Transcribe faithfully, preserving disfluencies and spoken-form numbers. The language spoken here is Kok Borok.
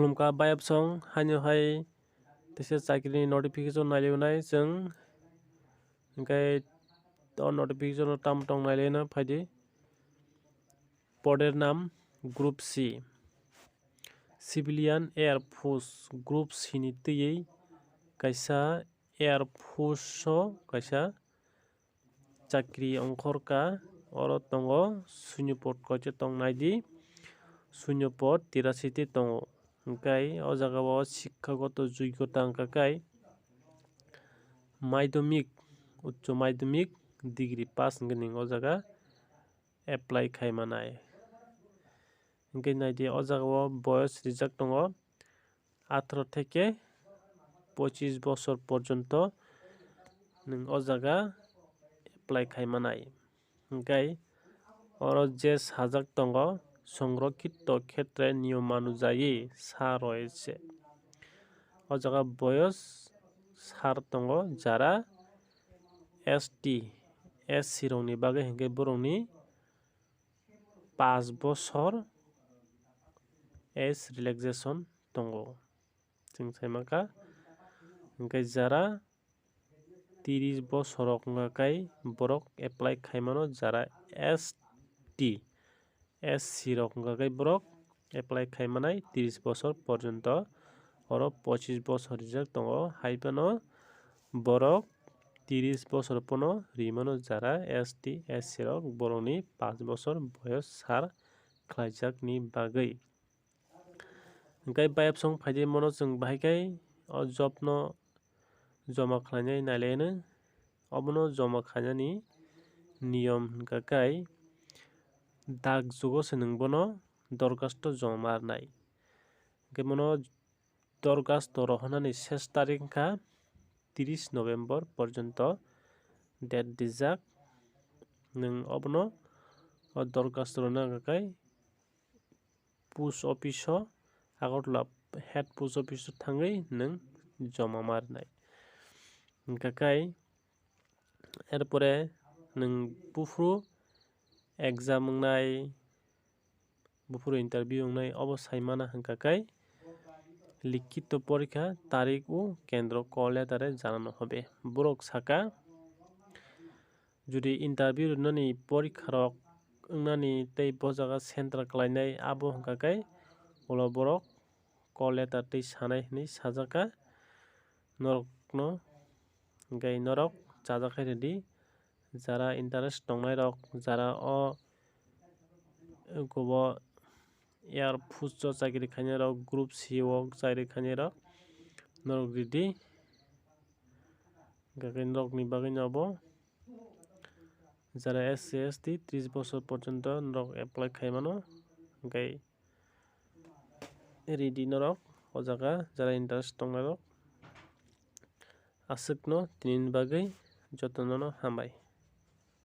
Khulumkha bayapsong haino hai teisa chakrini notification nailai nai chwng. Hwnkhe o notification o tamo tong nailai no phaidi. Poder nam Group C. Civilian Air Force Group C ni twiwi kaisa Air Force o kaisa chakri ongkhorkha, oro tongo suinyo pod koite tong naidi, suinyo pod tirasi ti tongo. Hwnkhe o jaga o sikhagoto joigota wngkha khe madhyamik, uccho madhyamik degree pass wngkha ning o jaga apply khai manai. Hwnkhe naidi o jaga o boyos rijak tongo atharo theke pochis bosor porjonto nwng o jaga apply khai manai. Hwnkhe oro je sajak tongo, "Songrokhito khetre niyomanujayi sa royese." O jaga boyos sar tongo, jara S T, S C rokni bagwi hwnkhe borokni paanch bosor age relaxation tongo. Chwng sai mankha, hwnkhe jara tiris bosor rok wngkha khe borok apply khai mano, jara S T, S C rok wngkha khe borok apply khai manai tiris bosor porjonto, oro pochis bosor rijak tongo, hai phano borok tiris bosor phano ri mano, jara S T, S C rok borokni paanch bosor boyos sar khlaijakni bagwi. Hwnkhe bayapsong phaidi mono chwng bahai khe o job no joma khlainai nailaino. Obono joma khlainani niyom hwnkha khe dak jugo se nwng bono dorkhasto joma rwnai. Hwnkhe mono dorkhasto rohornani ses tarik wngkha tiris November porjonto date dijak. Nwng obono o dorkhasto rwna hwnkha khe post office o, Agartala head post office o thangwi nwng joma ma rwnai. Hwnkha khe erpore nwng buphuru exam wngnai, buphuru interview wngnai, obo sai mana hwnkha khe likhito porikha tarik o kendro call letter e janano hobe. Borok saka, jodi interview rwnani porikha rok wngnani tei bo jaga center khlainai, abo hwnkha khe ulo borok call letter tei sanai hwnwi sajakha norokno, hwnkhe norok chajak khe ready. Jara interest tongnai rok, jara o kubo Air Force o chakri khainai rok, Group C o chakri khainai rok, norok ready. Hwnkhe norokni bagwi no bo jara S C, S T tris bosor porjonto norok apply khai mano. Hwnkhe ready norok o jaga jara interest tongnai rok. Aswkno tinini bagwi jotono no hambai.